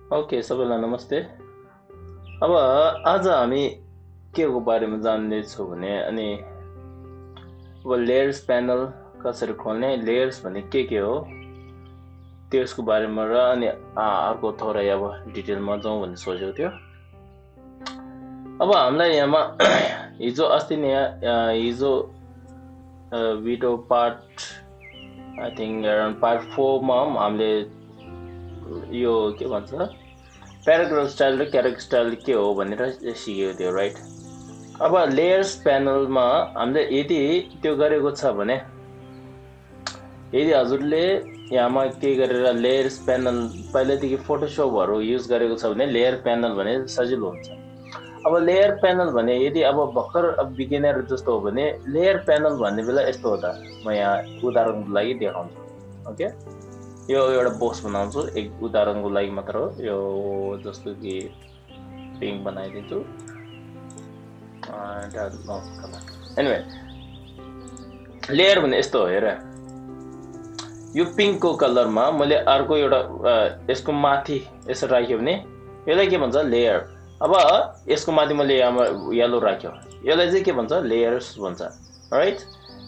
Okay सबैलाई नमस्ते। अब आज हामी के को बारेमा जान्दैछौँ भने अनि अब लेयर्स प्यानल कसरी खोल्ने, लेयर्स भने के हो त्यसको बारेमा र अनि अर्को थोरै अब डिटेलमा जाउँ भन्ने सोचेको थियो। अब हामीलाई यहाँमा हिजो अस्ति नै हिजो video part I think around part 4 मा हामीले यो के भन्छ प्याराग्राफ स्टाइल र क्यारेक्टर स्टाइल के हो भनेर सिकेको थियो, राइट? अब लेयर्स प्यानलमा हामीले यदि त्यो गरेको छ भने, यदि हजुरले यहाँमा के गरेर लेयर्स प्यानल पहिलेदेखि फोटोसपहरू युज गरेको छ भने लेयर प्यानल भने सजिलो हुन्छ। अब लेयर प्यानल भने यदि अब भर्खर बिगिनर जस्तो हो भने लेयर प्यानल भन्ने बेला यस्तो हो त, म यहाँ उदाहरणको लागि देखाउँछु। ओके, यो एउटा बक्स बनाउँछु, एक उदाहरणको लागि मात्र हो यो, जस्तो कि पिङ्क बनाइदिन्छु। एनिवे लेयर भने यस्तो हो, हेर यो पिङ्कको कलरमा मैले अर्को एउटा यसको माथि यसो राख्यो भने यसलाई के भन्छ, लेयर। अब यसको माथि मैले यहाँ येलो राख्यो, यसलाई चाहिँ के भन्छ, लेयर्स भन्छ, राइट?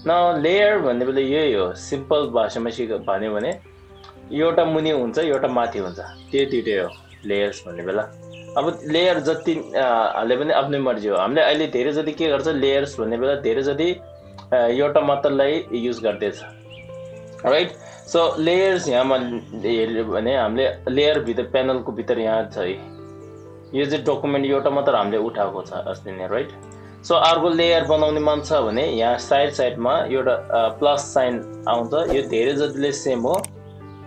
न लेयर भन्ने बेला यही हो, सिम्पल भाषामा भन्यो भने एउटा मुनि हुन्छ एउटा माथि हुन्छ, त्यो दुइटै हो लेयर्स भन्ने बेला। अब लेयर जति हाले पनि आफ्नै मर्जी हो। हामीले अहिले धेरै जति के गर्छ, लेयर्स भन्ने बेला धेरै जति एउटा मात्रलाई युज गर्दैछ, राइट? सो लेयर्स यहाँमा हेर्यो भने हामीले लेयर भित्र प्यानलको भित्र यहाँ छ, यो चाहिँ डकुमेन्ट एउटा मात्र हामीले उठाएको छ अस्ति नै, राइट? सो अर्को लेयर बनाउने मन छ भने यहाँ साइड साइडमा एउटा प्लस साइन आउँछ, यो धेरै जतिले सेम हो।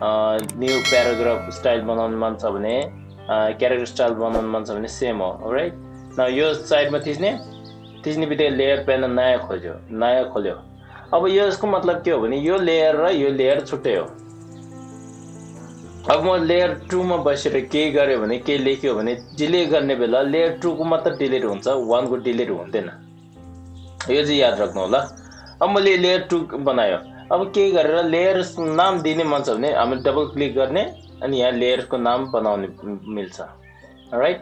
न्यू प्याराग्राफ स्टाइल बनाउनु मन छ भने, क्यारेक्टर स्टाइल बनाउनु मन छ भने सेम हो, राइट? न यो साइडमा थिच्ने बित्तिकै लेयर प्यानल नयाँ खोल्यो। अब यसको मतलब के हो भने यो लेयर र यो लेयर छुट्टै हो। अब म लेयर 2 मा बसेर के गर्यो भने, के लेख्यो भने डिलिट गर्ने बेला लेयर 2 को मात्र डिलिट हुन्छ, 1 को डिलिट हुँदैन, यो चाहिँ याद राख्नु होला। अब मैले लेयर 2 बनायो, अब के गरेर लेयर नाम दिने मन छ भने हामी डबल क्लिक गर्ने अनि यहाँ लेयरको नाम बनाउने मिल्छ, राइट?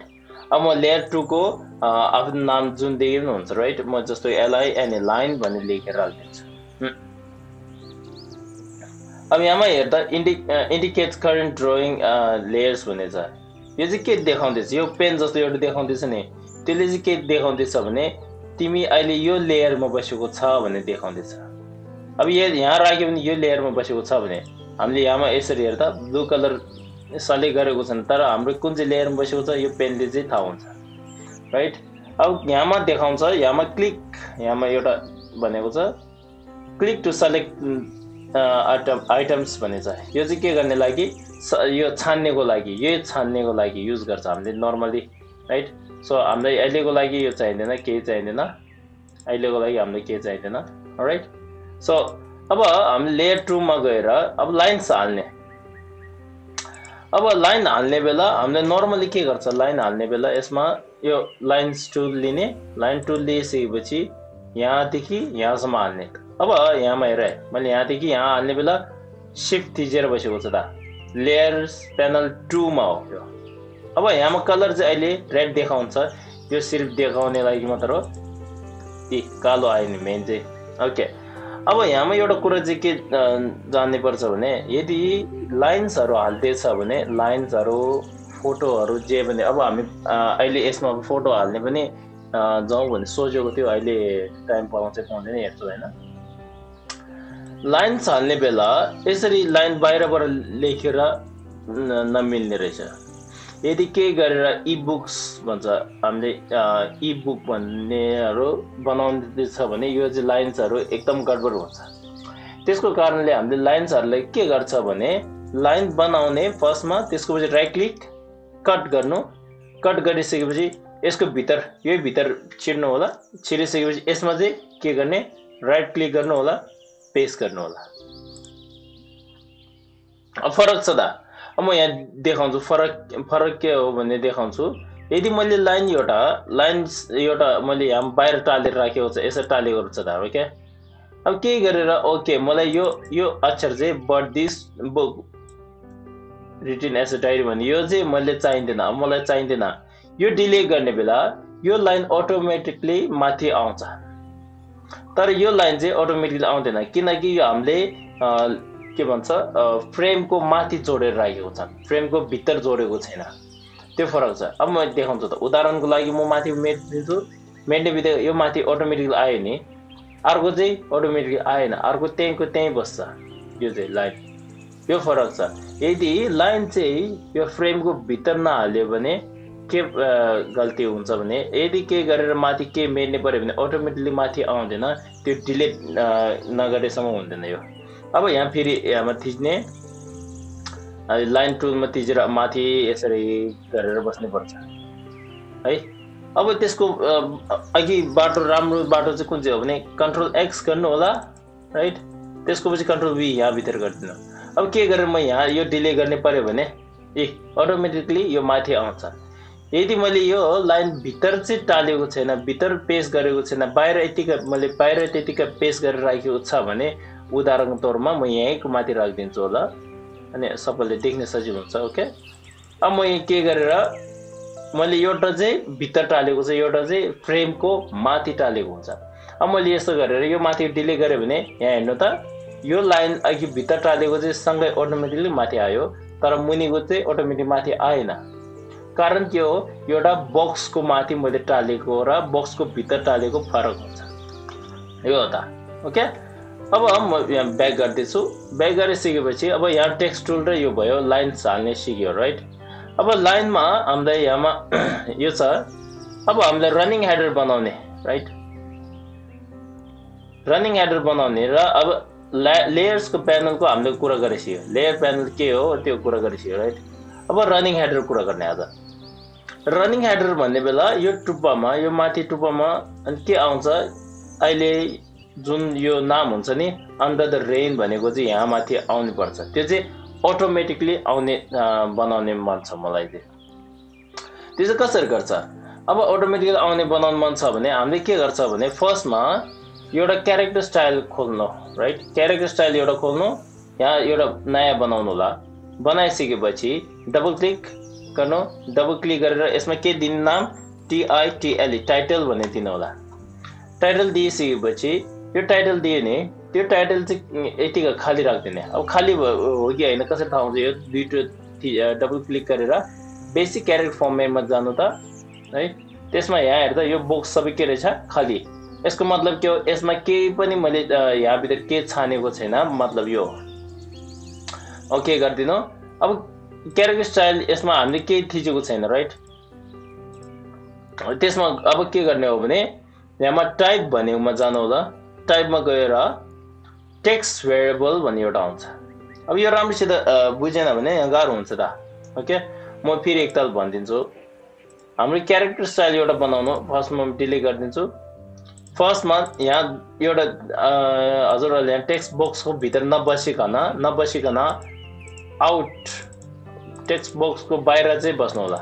अब म लेयर 2 को आफ्नो नाम जुन दिए पनि हुन्छ, राइट? म जस्तो LIN लाइन भन्ने लेखेर राखिदिन्छु। अब यहाँमा हेर्दा इन्डिकेट्स करेन्ट ड्रइङ लेयर्स भन्ने छ, यो चाहिँ के देखाउँदैछ, यो पेन जस्तो एउटा देखाउँदैछ नि, त्यसले चाहिँ के देखाउँदैछ भने तिमी अहिले यो लेयरमा बसेको छ भन्ने देखाउँदैछ। अब यहाँ राख्यो भने यो लेयरमा बसेको छ भने हामीले यहाँमा यसरी हेर्दा ब्लू कलर सेलेक्ट गरेको छ, तर हाम्रो कुन चाहिँ लेयरमा बसेको छ यो पेनले चाहिँ थाहा हुन्छ, राइट? अब यहाँमा देखाउँछ, यहाँमा क्लिक, यहाँमा एउटा भनेको छ क्लिक टु सेलेक्ट आइटम्स भन्ने छ, यो चाहिँ के गर्ने लागि, यो छान्नेको लागि युज गर्छ हामीले नर्मली, राइट? सो हामीलाई अहिलेको लागि यो चाहिँदैन, केही चाहिँदैन, अहिलेको लागि हामीलाई केही चाहिँदैन, राइट? सो अब हामीले लेयर 2 मा गएर अब लाइन्स हाल्ने। अब लाइन हाल्ने बेला हामीले नर्मली के गर्छ, लाइन हाल्ने बेला यसमा यो लाइन्स टुल लिने, लाइन टुल लिइसकेपछि यहाँदेखि यहाँसम्म हाल्ने। अब यहाँमा हेर, मैले यहाँदेखि यहाँ हाल्ने बेला शिफ्ट थिचेर बसेको छ त, लेयर्स प्यानल 2 मा हो यो। अब यहाँमा कलर चाहिँ अहिले रेड देखाउँछ, यो सिर्फ देखाउने लागि मात्र हो, कालो आयो नि मेन चाहिँ, ओके? अब यहाँमा एउटा कुरा चाहिँ के जान्ने पर्छ भने, यदि लाइन्सहरू हाल्दैछ भने लाइन्सहरू फोटोहरू जे भने, अब हामी अहिले यसमा फोटो हाल्ने पनि जाउँ भन्ने सोचेको थियो, अहिले टाइम पाउँदैन हेर्छु, होइन? लाइन्स हाल्ने बेला यसरी लाइन बाहिरबाट लेखेर नमिल्ने रहेछ। यदि के गरेर इबुक्स भन्छ हामीले, इबुक भन्नेहरू बनाउँदैछ भने यो चाहिँ लाइन्सहरू एकदम गडबड हुन्छ। त्यसको कारणले हामीले लाइन्सहरूलाई के गर्छ भने, लाइन बनाउने फर्स्टमा, त्यसको पछि राइट क्लिक कट गर्नु, कट गरिसकेपछि यसको भित्र, यो भित्र छिर्नु होला, छिरिसकेपछि यसमा चाहिँ के गर्ने, राइट क्लिक गर्नु होला, पेस्ट गर्नु होला। फरक छ त। अब म यहाँ देखाउँछु फरक के हो भन्ने देखाउँछु। यदि मैले लाइन एउटा मैले यहाँ बाहिर टालेर राखेको छ, यसरी टालेको छ त, ओके? अब के गरेर ओके मलाई यो अक्षर चाहिँ but this book written as a diary भने यो चाहिँ मैले चाहिँदैन, अब मलाई चाहिँदैन, यो डिलिट गर्ने बेला यो लाइन अटोमेटिकली माथि आउँछ। तर यो लाइन चाहिँ अटोमेटिकली आउँदैन, किनकि यो हामीले के भन्छ फ्रेमको माथि जोडेर राखेको छ, फ्रेमको भित्र जोडेको छैन, त्यो फरक छ। अब म देखाउँछु त, उदाहरणको लागि म माथि मेट्दिन्छु, मेट्ने बित्तिकै यो माथि अटोमेटिकली आयो नि, अर्को चाहिँ अटोमेटिकली आएन, अर्को त्यहीँको त्यहीँ बस्छ, यो चाहिँ लाइन, यो फरक छ। यदि लाइन चाहिँ यो फ्रेमको भित्र नहाल्यो भने के गल्ती हुन्छ भने, यदि के गरेर माथि के मेट्ने पर्यो भने अटोमेटिकली माथि आउँदैन, त्यो डिलिट नगरेसम्म हुँदैन यो। अब यहाँ फेरि यहाँमा थिच्ने, लाइन टुलमा थिचेर माथि यसरी गरेर बस्नुपर्छ है। अब त्यसको अघि बाटो, राम्रो बाटो चाहिँ कुन चाहिँ हो भने कन्ट्रोल एक्स गर्नु होला, राइट, त्यसको पछि कन्ट्रोल भी यहाँ भित्र गरिदिनु। अब के गरेर म यहाँ यो डिले गर्ने पर्यो भने अटोमेटिकली यो माथि आउँछ। यदि मैले यो लाइन भित्र चाहिँ टालेको छैन, भित्र पेस्ट गरेको छैन, बाहिर यतिकै मैले बाहिर त्यतिकै पेस्ट गरेर राखेको छ भने, उदाहरणको तौरमा म यहीँको माथि राखिदिन्छु होला, अनि सबैले देख्न सजिलो हुन्छ। ओके, अब म के गरेर मैले एउटा चाहिँ भित्र टालेको छ, एउटा चाहिँ फ्रेमको माथि टालेको हुन्छ। अब मैले यस्तो गरेर यो माथि डिले गरेँ भने यहाँ हेर्नु त, यो लाइन अघि भित्र टालेको चाहिँ सँगै अटोमेटिकली माथि आयो, तर मुनिको चाहिँ अटोमेटिक माथि आएन। कारण के हो, एउटा बक्सको माथि मैले टालेको र बक्सको भित्र टालेको फरक हुन्छ, यो हो त। ओके, अब म यहाँ ब्याक गर्दैछु, ब्याक गरिसकेपछि अब यहाँ टेक्स्ट टुल र यो भयो, लाइन्स हाल्ने सिक्यो, राइट। अब लाइनमा हामीलाई यहाँमा यो छ, अब हामीलाई रनिङ हेडर बनाउने, राइट, रनिङ हेडर बनाउने र अब लेयर्सको प्यानलको हामीले कुरा गरिसक्यो, लेयर प्यानल के हो त्यो कुरा गरिसक्यो, राइट। अब रनिङ हेडर कुरा गर्ने। आज रनिङ हेडर भन्ने बेला यो टुप्पामा, यो माथि टुप्पामा अनि के आउँछ, अहिले जुन यो नाम हुन्छ नि अन्डर द रेन भनेको चाहिँ यहाँ माथि आउनु पर्छ, त्यो चाहिँ अटोमेटिकली आउने बनाउने मन छ मलाई चाहिँ। त्यो चाहिँ कसरी गर्छ, अब अटोमेटिकली आउने बनाउनु मन छ भने हामीले के गर्छ भने फर्स्टमा एउटा क्यारेक्टर स्टाइल खोल्नु, राइट, क्यारेक्टर स्टाइल एउटा खोल्नु, यहाँ एउटा नयाँ बनाउनु होला। बनाइसकेपछि डबल क्लिक गर्नु, डबल क्लिक गरेर यसमा के दिने नाम, TITLE, टाइटल भन्ने दिनु होला। टाइटल दिइसकेपछि यो टाइटल दियो नि, त्यो टाइटल चाहिँ यतिको खाली राखिदिने। अब खाली हो कि होइन कसरी थाहा हुन्छ, यो दुईवटा डबल क्लिक गरेर बेसिक क्यारेक्टर फर्मेटमा जानु त है, त्यसमा यहाँ हेर्दा यो बक्स सबै के रहेछ, खाली। यसको मतलब के हो, यसमा केही पनि मैले यहाँभित्र के छानेको छैन, मतलब यो। ओके गरिदिनु। अब क्यारेक्टर स्टाइल यसमा हामीले केही थिचेको छैन, राइट। त्यसमा अब के गर्ने हो भने यहाँमा टाइप भनेकोमा जानु होला, टाइपमा गएर टेक्स्ट भेरिएबल भन्ने एउटा आउँछ। अब यो राम्रोसित बुझेन भने गाह्रो हुन्छ त। ओके, म फेरि एकताल भनिदिन्छु। हाम्रो क्यारेक्टर स्टाइल एउटा बनाउनु, फर्स्टमा डिलिट गरिदिन्छु। फर्स्टमा यहाँ एउटा हजुरहरूले यहाँ टेक्स्ट बक्सको भित्र नबसिकन आउट टेक्स्ट बक्सको बाहिर चाहिँ बस्नु होला।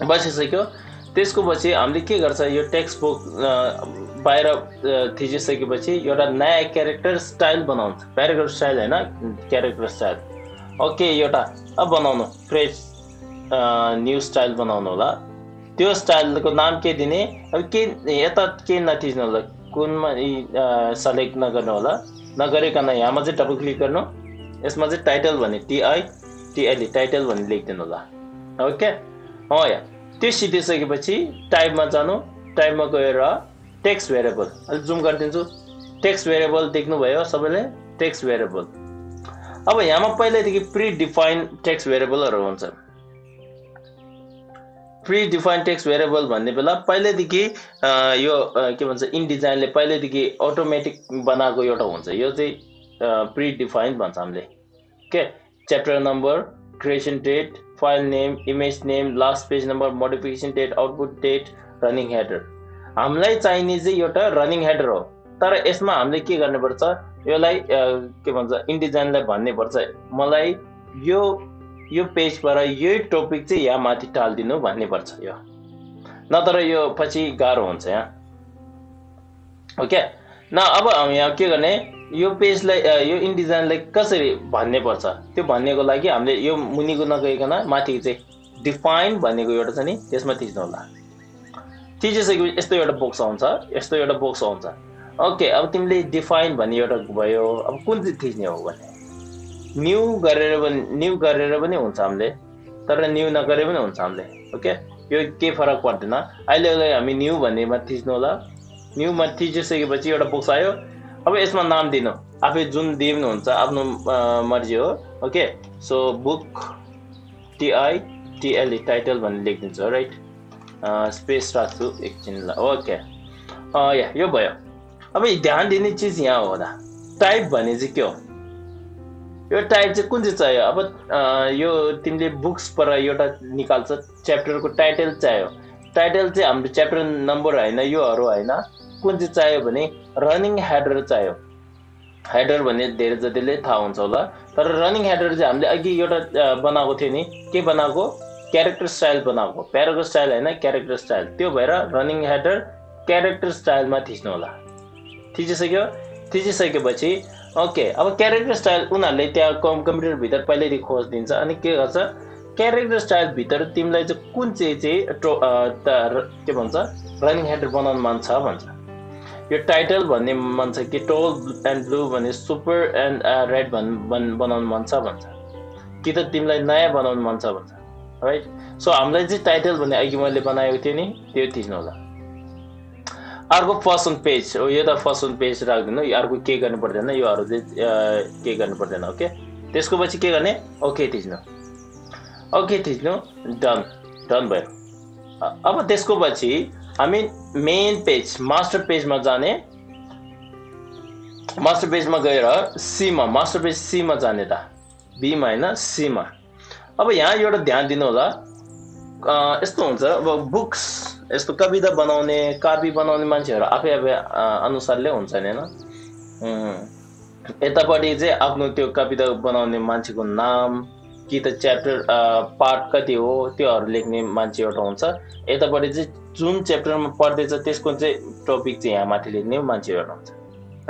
बसिसक्यो, त्यसको पछि हामीले के गर्छ, यो टेक्स्ट बक्स बाहिर थिचिसकेपछि एउटा नयाँ क्यारेक्टर स्टाइल बनाउँछ, क्यारेक्टर स्टाइल होइन क्यारेक्टर स्टाइल। ओके, एउटा अब बनाउनु फ्रेस न्यू स्टाइल बनाउनु होला। त्यो स्टाइलको नाम के दिने, अब के यता के नथिच्नु होला, कुनमा सेलेक्ट नगर्नु होला, नगरिकन यहाँमा चाहिँ डबल क्लिक गर्नु, यसमा चाहिँ टाइटल भन्ने TITLE टाइटल भन्ने लेखिदिनु होला। ओके, यहाँ त्यो सिधिसकेपछि टाइपमा जानु, टाइपमा गएर टेक्स्ट भेरिएबल, अलिक जुम गरिदिन्छु। टेक्स्ट भेरिएबल देख्नुभयो सबैले, टेक्स्ट भेरिएबल। अब यहाँमा पहिल्यैदेखि प्री डिफाइन टेक्स्ट भेरिएबलहरू हुन्छ। प्री डिफाइन टेक्स्ट भेरिएबल भन्ने बेला पहिल्यैदेखि यो के भन्छ, इनडिजाइनले पहिल्यैदेखि अटोमेटिक बनाएको एउटा हुन्छ, यो चाहिँ प्री डिफाइन भन्छ हामीले। Okay, chapter number, creation date, file name, image name, last page number, modification date, output date, running header. हामीलाई चाहिने चाहिँ एउटा रनिङ हेडर हो, तर यसमा हामीले के गर्नुपर्छ, यसलाई के भन्छ, इनडिजाइनलाई भन्नुपर्छ मलाई यो पेजबाट यही टपिक चाहिँ यहाँ माथि टालिदिनु भन्नुपर्छ, यो नत्र यो पछि गाह्रो हुन्छ यहाँ। ओके न, अब यहाँ के गर्ने, यो पेजलाई यो इन्डिजाइनलाई कसरी भन्ने पर्छ त्यो भन्नेको लागि हामीले यो मुनिको नगइकन माथि चाहिँ डिफाइन भनेको एउटा छ नि त्यसमा थिच्नु होला। थिचिसकेपछि यस्तो एउटा बक्स आउँछ, यस्तो एउटा बक्स आउँछ। ओके, अब तिमीले डिफाइन भन्ने एउटा भयो। अब कुन चाहिँ थिच्ने हो भने न्यू गरेर पनि हुन्छ हामीले, तर न्यू नगरे पनि हुन्छ हामीले। ओके, यो के फरक पर्दैन। अहिले हामी न्यू भन्नेमा थिच्नु होला। न्यूमा थिचिसकेपछि एउटा बक्स आयो। अब यसमा नाम दिनु, आफै जुन दिनुहुन्छ आफ्नो मर्जी हो। Okay, so book TITLE title भनेर लेखिदिन्छ, राइट। स्पेस राख्छु एकछिन ल। ओके, यो भयो। अब ध्यान दिने चिज यहाँ हो त, टाइप भने चाहिँ के हो, यो टाइप चाहिँ कुन चाहिँ चाहियो। अब यो तिमीले बुक्सबाट एउटा निकाल्छ, च्याप्टरको टाइटल चाहियो। टाइटल चाहिँ हाम्रो च्याप्टर नम्बर होइन, योहरू होइन। कुन चाहिँ चाहियो भने रनिङ हेडर चाहियो। हेडर भन्ने धेरै जतिले थाहा हुन्छ होला, तर रनिङ हेडर चाहिँ हामीले अघि एउटा बनाएको थियो नि, के बनाएको, क्यारेक्टर स्टाइल बनाएको, प्याराको स्टाइल होइन, क्यारेक्टर स्टाइल। त्यो भएर रनिङ हेडर क्यारेक्टर स्टाइलमा थिच्नु होला। थिचिसकेपछि ओके, अब क्यारेक्टर स्टाइल उनीहरूले त्यहाँ कम्प्युटरभित्र पहिल्यै खोजिदिन्छ। अनि के गर्छ, क्यारेक्टर स्टाइलभित्र तिमीलाई चाहिँ कुन चाहिँ के भन्छ रनिङ हेडर बनाउनु मन छ भन्छ। यो टाइटल भन्ने मन छ कि टोल एन्ड ब्लू भन्ने सुपर एन्ड रेड बनाउनु मन छ भन्छ, कि त तिमीलाई नयाँ बनाउनु मन छ भन्छ, राइट। सो हामीलाई चाहिँ टाइटल भन्ने अघि मैले बनाएको थिएँ नि, त्यो थिच्नु होला। अर्को फर्स्ट अन पेज हो, यो त फर्स्ट अन पेज राखिदिनु। अर्को के गर्नु पर्दैन, योहरू चाहिँ के गर्नु पर्दैन। ओके, त्यसको पछि के गर्ने, ओके थिच्नु। ओके थिच्नु, डन भयो। अब त्यसको पछि हामी मेन पेज मास्टर पेजमा जाने। मास्टर पेजमा गएर मास्टर पेज सीमा जाने त, बीमा होइन सीमा। अब यहाँ एउटा ध्यान दिनु होला, यस्तो हुन्छ। अब बुक्स यस्तो कविता बनाउने, कापी बनाउने मान्छेहरू आफै अनुसारले हुन्छ नि होइन। यतापट्टि चाहिँ आफ्नो त्यो कविता बनाउने मान्छेको नाम, कि त च्याप्टर पार्ट कति हो त्योहरू लेख्ने मान्छे एउटा हुन्छ। यतापट्टि चाहिँ जुन च्याप्टरमा पढ्दैछ त्यसको चाहिँ टपिक चाहिँ यहाँ माथि लेख्ने मान्छे एउटा हुन्छ,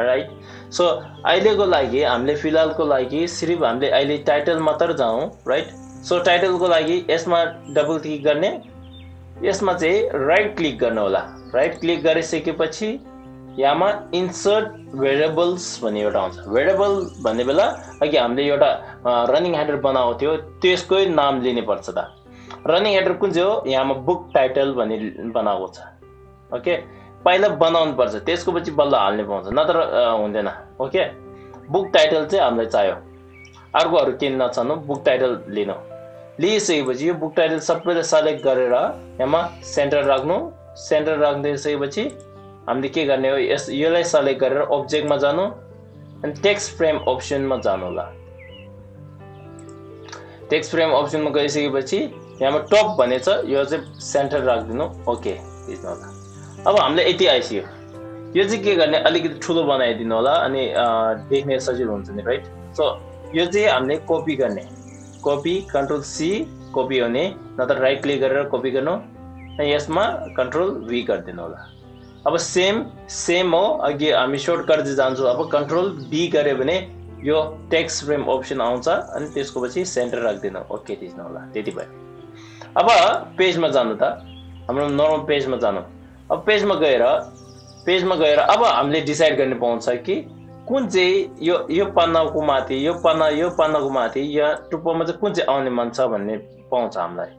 राइट। सो अहिलेको लागि हामीले फिलहालको लागि सिर्फ हामीले अहिले टाइटल मात्र जाउँ, राइट। सो टाइटलको लागि यसमा डबल क्लिक गर्ने, यसमा चाहिँ राइट क्लिक गर्नु होला। राइट क्लिक गरिसकेपछि यहाँमा इन्सर्ट भेरिएबल्स भन्ने एउटा आउँछ। भेरिएबल भन्ने बेला अघि हामीले एउटा रनिङ हेडर बनाएको थियो, त्यसकै नाम लिने पर्छ त। रनिङ हेडर कुन चाहिँ हो, यहाँमा बुक टाइटल भन्ने बनाएको छ। ओके, पहिला बनाउनु पर्छ, त्यसको पछि बल्ल हाल्ने पाउँछ, नत्र हुँदैन। ओके, बुक टाइटल चाहिँ हामीलाई चाहियो। अर्कोहरू के नचाहनु, बुक टाइटल लिनु। लिइसकेपछि यो बुक टाइटल सबैलाई सेलेक्ट गरेर यहाँमा सेन्टर राख्नु। सेन्टर राखिदिइसकेपछि हामीले के गर्ने हो, यसलाई सेलेक्ट गरेर अब्जेक्टमा जानु अनि टेक्स्ट फ्रेम अप्सनमा जानु होला। टेक्स्ट फ्रेम अप्सनमा गइसकेपछि यहाँमा टप भन्ने छ, यो चाहिँ सेन्टर राखिदिनु। ओके थिच्नु होला। अब हामीलाई यति आइसक्यो। यो चाहिँ के गर्ने, अलिकति ठुलो बनाइदिनु होला, अनि देख्ने सजिलो हुन्छ नि, राइट। सो यो चाहिँ हामीले कपी गर्ने, कपी कन्ट्रोल C कपी हुने, नत्र राइट क्लिक गरेर कपी गर्नु, अनि यसमा कन्ट्रोल V गरिदिनु होला। अब सेम हो, अघि हामी सर्टकट चाहिँ जान्छौँ। अब कन्ट्रोल B गऱ्यो भने यो टेक्स्ट फ्रेम अप्सन आउँछ, अनि त्यसको पछि सेन्टर राखिदिनु। ओके थिच्नु होला, त्यति भयो। अब पेजमा जानु त, हाम्रो नर्मल पेजमा जानु। अब पेजमा गएर अब हामीले डिसाइड गर्ने पाउँछ कि कुन चाहिँ यो पन्नाको माथि, यो पन्नाको माथि, यहाँ टुप्पोमा चाहिँ कुन चाहिँ आउने मन छ भन्ने पाउँछ हामीलाई।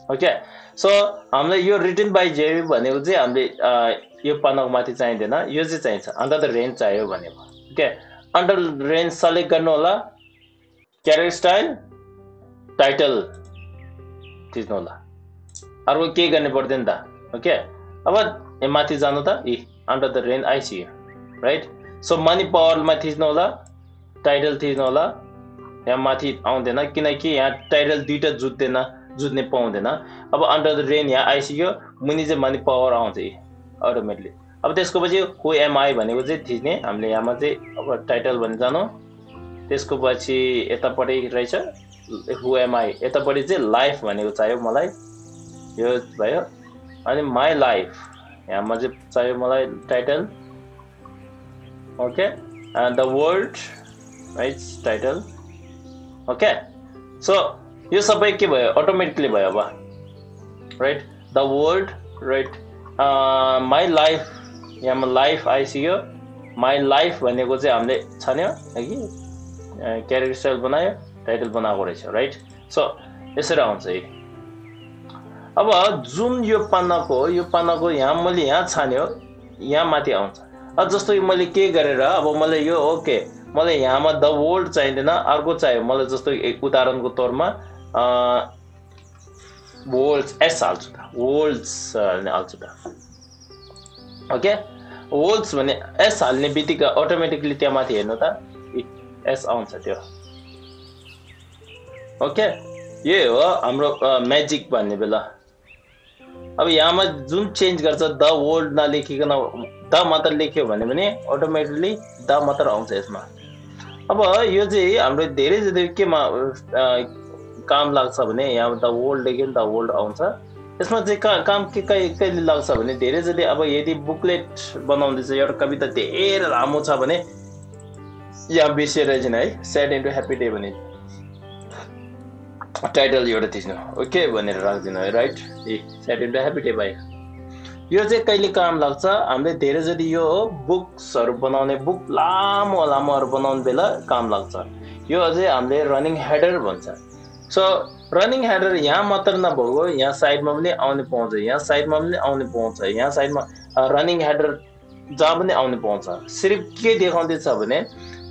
ओके, सो हामीलाई यो रिटन बाई जेबी भनेको चाहिँ हामीले यो पन्नाको माथि चाहिँदैन, यो चाहिँ चाहिन्छ। अन्डर द रेन्ज चाहियो भनेको। ओके, अन्डर रेन्ज सेलेक्ट गर्नु होला। क्यारेक्टर स्टाइल टाइटल थिच्नु होला। अर्को केही गर्ने पर्दैन त। ओके, अब यहाँ माथि जानु त, under the range ISO, right. So money पावरमा थिच्नु होला, टाइटल थिच्नु होला। यहाँ माथि आउँदैन, किनकि यहाँ टाइटल दुईवटा जुत्ने पाउँदैन। अब अन्डर द रेन यहाँ आइसक्यो, मुनि चाहिँ मनी पावर आउँछ अटोमेटिकली। अब त्यसको पछि हु एम आई भनेको चाहिँ थिच्ने हामीले। यहाँमा चाहिँ अब टाइटल भन्ने जानु, त्यसको पछि यतापट्टि रहेछ हु एम आई, यतापट्टि चाहिँ लाइफ भनेको चाहियो मलाई, यो भयो। अनि माई लाइफ यहाँमा चाहिँ चाहियो मलाई title. Okay, the world, right? Title. Okay, so यो सबै के भयो अटोमेटिकली भयो अब, right? The world, right? My life, यहाँ लाइफ आइसक्यो, my life भनेको चाहिँ हामीले छान्यो कि क्यारेक्टर स्टाइल बनायो, टाइटल बनाएको रहेछ, राइट? सो यसरी आउँछ है। अब जुन यो पानाको यहाँ मैले यहाँ छान्यो, यहाँ माथि आउँछ। अब जस्तो मैले के गरेर अब मलाई यो ओके, मलाई यहाँमा द वर्ल्ड चाहिँदैन, अर्को चाहियो मलाई, जस्तो एक उदाहरणको तौरमा वर्ल्ड्स एस हाल्छु त, वर्ल्ड्स हाल्छु त। ओके, वर्ल्ड्स भने एस हाल्ने बित्तिकै अटोमेटिकली त्यहाँ माथि हेर्नु त एस आउँछ त्यो। ओके, यही हो हाम्रो म्याजिक भन्ने बेला। अब यहाँमा जुन चेन्ज गर्छ, द वर्ल्ड नलेखिकन द मात्र लेख्यो भने अटोमेटिकली द मात्र आउँछ यसमा। अब यो चाहिँ हाम्रो धेरै जति केमा काम लाग्छ भने यहाँ द वर्ल्ड लेख्यो द वर्ल्ड आउँछ। यसमा चाहिँ काम के कहिले लाग्छ भने धेरै जति अब यदि बुकलेट बनाउँदैछ, एउटा कविता धेरै लामो छ भने यहाँ बिर्सेर चाहिँ है सेड इन्टु ह्याप्पी डे भने टाइटल एउटा थिच्नु ओके भनेर राख्दिनु है, right? Shed into happy day भयो। यो चाहिँ कहिले काम लाग्छ हामीले धेरै जति यो बुक्सहरू बनाउने, बुक लामोहरू बनाउने बेला काम लाग्छ। यो अझै हामीले रनिङ हेडर भन्छ। सो रनिङ हेडर यहाँ मात्र नभएको, यहाँ साइडमा पनि आउने पाउँछ, यहाँ साइडमा पनि आउने पाउँछ, यहाँ साइडमा रनिङ हेडर जहाँ पनि आउने पाउँछ। सिर्फ के देखाउँदैछ भने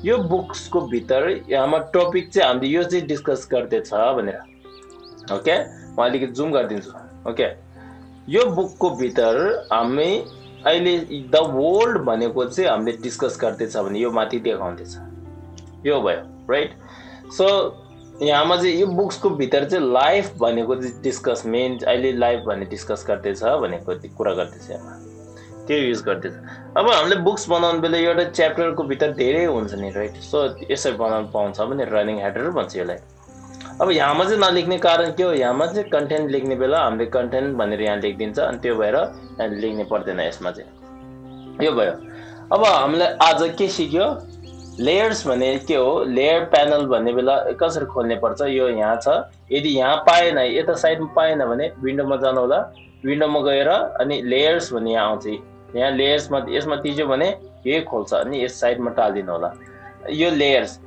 यो बुक्सको भित्र यहाँमा टपिक चाहिँ हामीले यो चाहिँ डिस्कस गर्दैछ भनेर। ओके, म अलिकति जुम गरिदिन्छु। ओके, यो बुकको भित्र हामी अहिले द वर्ल्ड भनेको चाहिँ हामीले डिस्कस गर्दैछ भने यो माथि देखाउँदैछ, यो भयो, राइट? सो यहाँमा चाहिँ यो बुक्सको भित्र चाहिँ लाइफ भनेको चाहिँ डिस्कस, मेन अहिले लाइफ भन्ने डिस्कस गर्दैछ भनेको कुरा गर्दैछ, यहाँ त्यो युज गर्दैछ। अब हामीले बुक्स बनाउनु बेला एउटा च्याप्टरको भित्र धेरै हुन्छ नि, राइट? सो यसरी बनाउनु पाउँछ भने रनिङ हेडर भन्छ यसलाई। अब यहाँमा चाहिँ नलेख्ने कारण के हो, यहाँमा चाहिँ कन्टेन्ट लेख्ने बेला हामीले कन्टेन्ट भनेर यहाँ लेखिदिन्छ, अनि त्यो भएर यहाँ लेख्ने पर्दैन यसमा चाहिँ। यो भयो। अब हामीले आज के सिक्यो, लेयर्स भने के हो, लेयर प्यानल भन्ने बेला कसरी खोल्ने पर्छ, यो यहाँ छ। यदि यहाँ पाएन, यता साइडमा पाएन भने विन्डोमा जानु होला, विन्डोमा गएर अनि लेयर्स भन्ने यहाँ आउँछ। यहाँ लेयर्समा यसमा थिच्यो भने यही खोल्छ, अनि यस साइडमा टालिदिनु होला। यो लेयर्स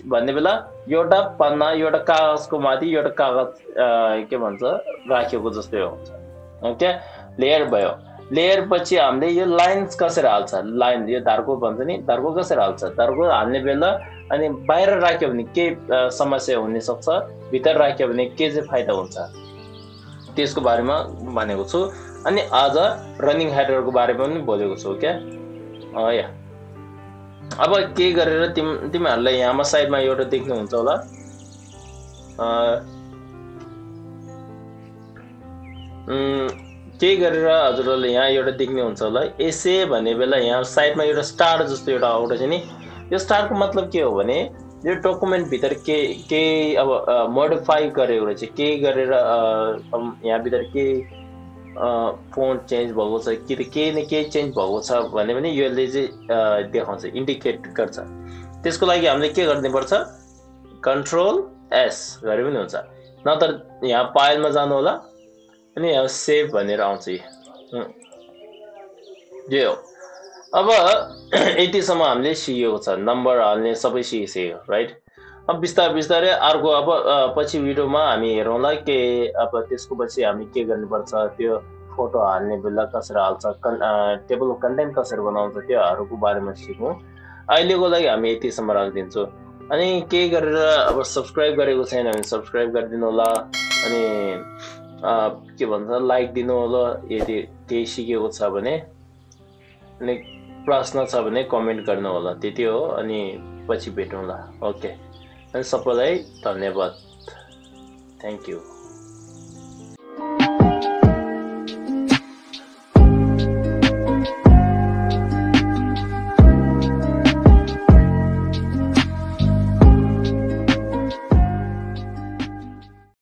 भन्ने बेला एउटा पन्ना, एउटा कागजको माथि एउटा कागज के भन्छ राखेको जस्तै हुन्छ। ओके, लेयर भयो। लेयर पछि हामीले यो लाइन्स कसरी हाल्छ, लाइन यो धारको भन्छ नि, धारको कसरी हाल्छ, धारको हाल्ने बेला अनि बाहिर राख्यो भने के समस्या हुन सक्छ, भित्र राख्यो भने के चाहिँ फाइदा हुन्छ, त्यसको बारेमा भनेको छु। अनि आज रनिङ हेडरको बारेमा पनि बोलेको छु। ओके, या अब के गरेर तिमीहरूलाई यहाँमा साइडमा एउटा देख्नुहुन्छ होला, के गरेर हजुरहरूले यहाँ एउटा देख्ने हुन्छ होला, एसे भन्ने बेला यहाँ साइडमा एउटा स्टार जस्तो एउटा आउँछ नि। यो स्टारको मतलब के हो भने यो डकुमेन्ट भित्र के अब मोडिफाई गरेको रहेछ, के गरेर यहाँ भित्र के फोन्ट चेन्ज भएको छ, के न के चेन्ज भएको छ भने पनि यसले चाहिँ देखाउँछ, इन्डिकेट गर्छ। त्यसको लागि हामीले के गर्नुपर्छ, कन्ट्रोल एस गरे पनि हुन्छ, नत्र यहाँ फाइलमा जानु होला अनि यहाँ सेभ भनेर आउँछ। यो हो। अब यतिसम्म हामीले सिकेको छ, नम्बर हाल्ने सबै सिकिसक्यो, राइट? अब बिस्तारै अर्को अब पछि भिडियोमा हामी हेरौँला के अब त्यसको पछि हामी के गर्नुपर्छ, त्यो फोटो हाल्ने बेला कसरी हाल्छ, टेबलको कन्टेन्ट कसरी बनाउँछ, त्योहरूको बारेमा सिकौँ। अहिलेको लागि हामी यतिसम्म राखिदिन्छु। अनि के गरेर अब सब्सक्राइब गरेको छैन भने सब्सक्राइब गरिदिनु होला, अनि के भन्छ लाइक दिनु होला यदि केही सिकेको छ भने, अनि प्रश्न छ भने कमेन्ट गर्नु होला। त्यति हो, अनि पछि भेटौँला। ओके, अनि सबैलाई धन्यवाद, थ्याङ्क यू।